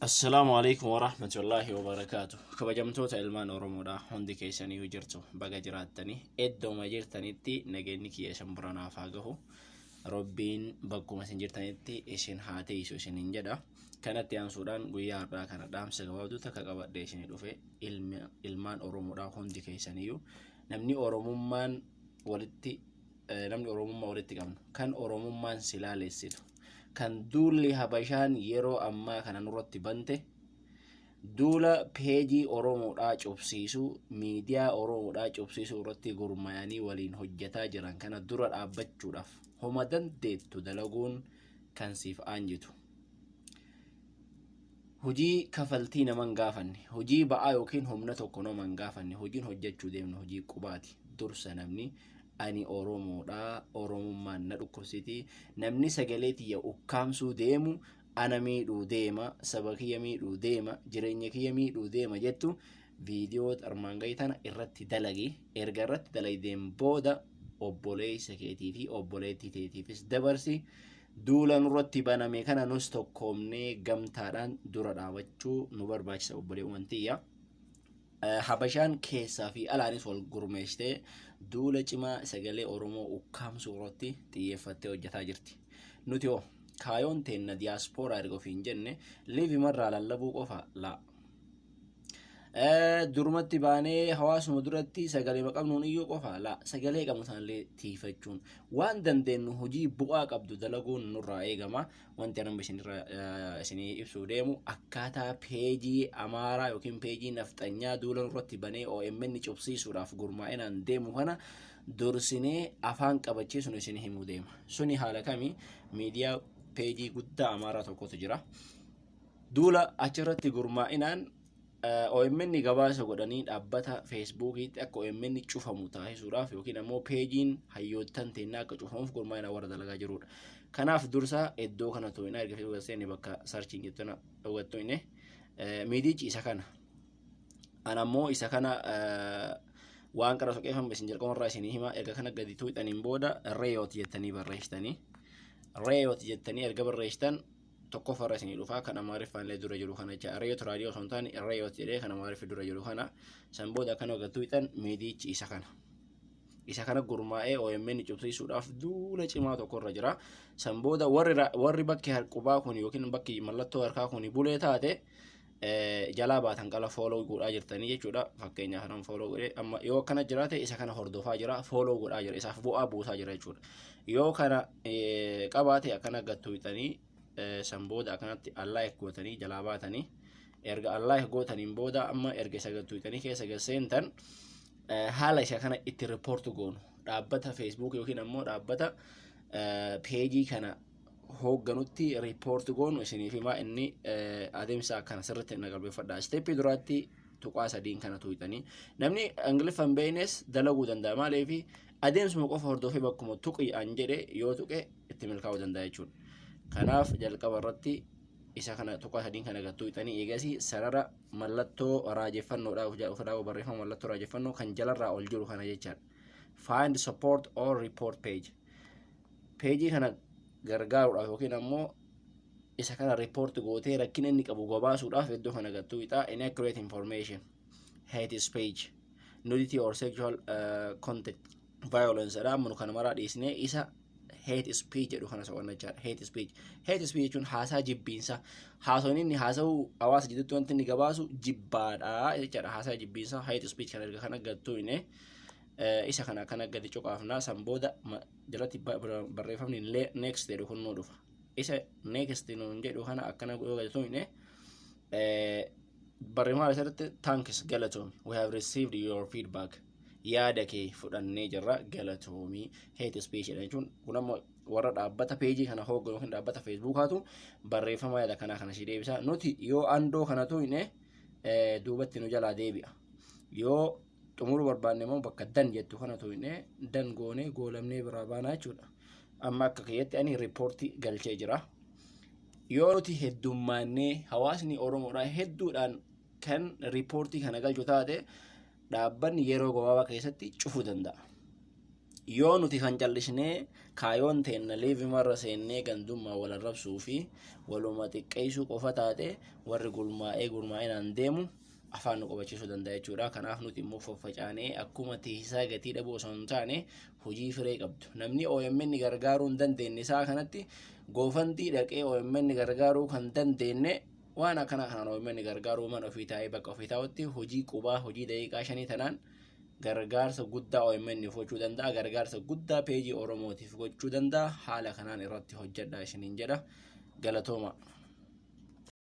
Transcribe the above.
Assalaamu alaikum warahmatullaahi wabarakaatu. Kabajamtoota ilmaan Oromoodha, hundi keessaniyyuu jirtu, baga jiraattanii. Iddooma jirtanitti nageenyi kiyya isin bira naaf haa gahu. Rabbiin bakkuma isin jirtanitti isin haa teessu isiniin jedha. Kanatti aansuudhaan guyyaa har'aa kana dhaamsa gabaabduu takka qabadhee isinii dhufe. Ilmaan Oromoodha, hundi keessaniyyuu namni Oromummaan walitti namni Oromummaa walitti qabnu, kan Oromummaan silaalessitu, kan duulli Habashaan yeroo ammaa kana nurratti bante, duula peejii Oromoodhaa cubsiisuu, miidiyaa Oromoodhaa cubsiisuu irratti gurmaa'anii waliin hojjetaa jiran kana dura dhaabbachuudhaaf homa dandeettu dalaguun kan siif aanjitu. Hojii kafaltii naman gaafanne, hojii ba'aa yookiin humna tokko naman gaafanne, hojiin hojjechuu deemnu hojii qubaati. Dursa namni ani Oromoodhaa, Oromummaan na dhukkubsiti, namni sagalee tiyya ukkaamsuu deemu ana miidhuu deema, saba kiyya miidhuu deema, jireenya kiyya miidhuu deema jettu, viidiyoo armaan gadii tana irratti dalagi. Erga irratti dalagdeen booda obboleessa keetii fi obboleettii teetiifis dabarsi. Duula nurratti baname kana nus tokkoomnee gamtaadhaan dura dhaabachuu nu barbaachisa, obboleewwan tiyya. Habashaan keessaa fi alaanis wal gurmeessitee duula cimaa sagalee Oromoo ukkaamsuu irratti xiyyeeffattee hojjetaa jirti. Nuti hoo kaayoon teenna diyaaspooraa erga ofiin jenne liivimarraa lallabuu qofa laa. Durumatti baanee hawaasuma duratti sagalee qabnuun iyyuu qofa laa. Sagalee qabnu sanallee tiifachuun waan dandeenyu hojii bu'aa qabdu dalaguun nurraa eegama. Wanti anuma isinii ibsuu deemu akkaataa peejii Amaaraa yookiin peejii nafxanyaa duula nurratti banee OMN cubsiisuudhaaf gurmaa'inaan deemu kana dursinee afaan qabachiisuun isin himuu deema. Suni haala kami? Miidiyaa peejii guddaa Amaaraa tokkotu jira. Duula achirratti gurmaa'inaan OMN gabaasa godhanii dhaabbata Feesbuukiitti akka OMN cufamu taasisuudhaaf yookiin ammoo peejiin hayyoottan teennaa akka cufamuuf gurmaa'inaan warra dalagaa jirudha. Kanaaf dursa iddoo kana tuqinaa. Erga Feesbuuk seenne bakka searchiin jettu kana hubattu miidichi isa kana. Ana ammoo isa kana waan qara soqeeffamu isin jalqabarraa isinii hima. Erga kana gadi tuqxaniin booda Reeyot jettanii barreessitanii, Reeyot jettanii erga barreessitan tokkoffarra isinii dhufaa, kan Amaariffaan illee dura jiru kana jecha. Reeyot raadiyoo osoo hin taane Reeyot jedhee kan Amaariffi dura jiru kana. San booda akkana gad tuqxan, miidiyichi isa kana. Isa kana gurmaa'ee OMN cubsiisuudhaaf duula cimaa tokkorra jira. San booda warri bakki harqubaa kun yookiin bakki mallattoo harkaa kun bulee taate jalaa baatan qala follow godhaa jirtanii jechuudha. Fakkeenyaaf kanan follow godhee amma yoo akkana jiraate, isa kana hordofaa jira, follow godhaa jira, isaaf bu'aa buusaa jira jechuudha. Yoo kana qabaate akkana gad tuqxanii, san booda akkanatti unlike gootanii jalaa baatanii. Erga unlike gootaniin booda amma erga isa gad tuqxanii keessa gad seentan, haala isa kana itti report goonu dhaabbata Facebook yookiin ammoo dhaabbata peejii kana hoogganutti report goonu isiniif himaa. Inni adeemsa akkana sirriitti na qalbeeffadha. Stepii duraatti tuqaa sadiin kana tuqxanii, namni Ingiliffa hin beeknes dalaguu danda'a. Maaliif? Adeemsuma qofa hordofee bakkuma tuqi an jedhe yoo tuqe itti milkaa'uu danda'a jechuudha. Kanaaf jalqaba irratti isa kana tuqaa sadiin kana gad tuqxanii, eegasii sarara mallattoo raajeffannoodha ofirraa barreeffama mallattoo raajeffannoo kan jalarraa ol jiru kana jechaadha. Find support or report page. Peejii kana gargaaruudhaaf yookiin ammoo isa kana report gootee rakkina inni qabu gabaasuudhaaf iddoo kana gad tuqxaa. Inaccurate information, hate speech, nudity or sexual content, violence dha. Amma nu kana maraa dhiisnee isa hate speech jedhu kana soqonna jechaadha. Hate speech. Hate speech jechuun haasaa jibbiinsaa. Haasawni inni haasa'u hawaasa jidduutti wanti inni gabaasu jibbaadha jechaadha. Haasaa jibbiinsaa, hate speech kana erga kana gattuu inni isa kana akkana gadi cuqaafnaa. San booda jalatti barreeffamni next jedhu kun nuu dhufa. Isa next nuun jedhu kana akkana yoo gadi tuqne, barreeffama asirratti "Thanks, galatoomi, we have received your feedback", yaada kee fudhannee jirra, galatoomii, hate speech jedha jechuun kun ammoo warra dhaabbata peejii kana hoogganu yookiin dhaabbata Feesbuukaatu barreeffama yaada kanaa kana si deebisa. Nuti yoo andoo kana tuqne duubatti nu jalaa deebi'a. Yoo xumuruu barbaanne immoo bakka done jettu kana tuqne, done goonee goolamnee biraa baanaa jechuudha. Amma akka kiyyatti ani reportii galchee jira. Yoo nuti heddummaannee hawaasni Oromoodhaa hedduudhaan kan reportii kana galchu taate, dhaabbanni yeroo gabaabaa keessatti cufuu danda'a. Yoo nuti kan callisnee kaayoon teenna liivimarra seennee gandummaa wal arrabsuu fi waluma xiqqeessuu qofa taate, warri gurmaa'ee gurmaa'inaan deemu afaan nu qabachiisuu danda'a jechuudha. Kanaaf nuti immoo faffacaanee akkuma tiisaa gatii dhabuu osoo hin taane hojii firee qabdu. Namni OMN gargaaruu hin dandeenye isaa kanatti GoFundMe dhaqee OMN gargaaruu kan dandeenye, waan akkana kanaan OMN gargaaruu mana ofii taa'ee bakka ofii taa'utti hojii qubaa hojii daqiiqaa 5 tanaan gargaarsa guddaa OMN gochuu danda'a. Gargaarsa guddaa peejii Oromootiif gochuu danda'a. Haala kanaan irratti hojjedha isiniin jedha. Galatooma.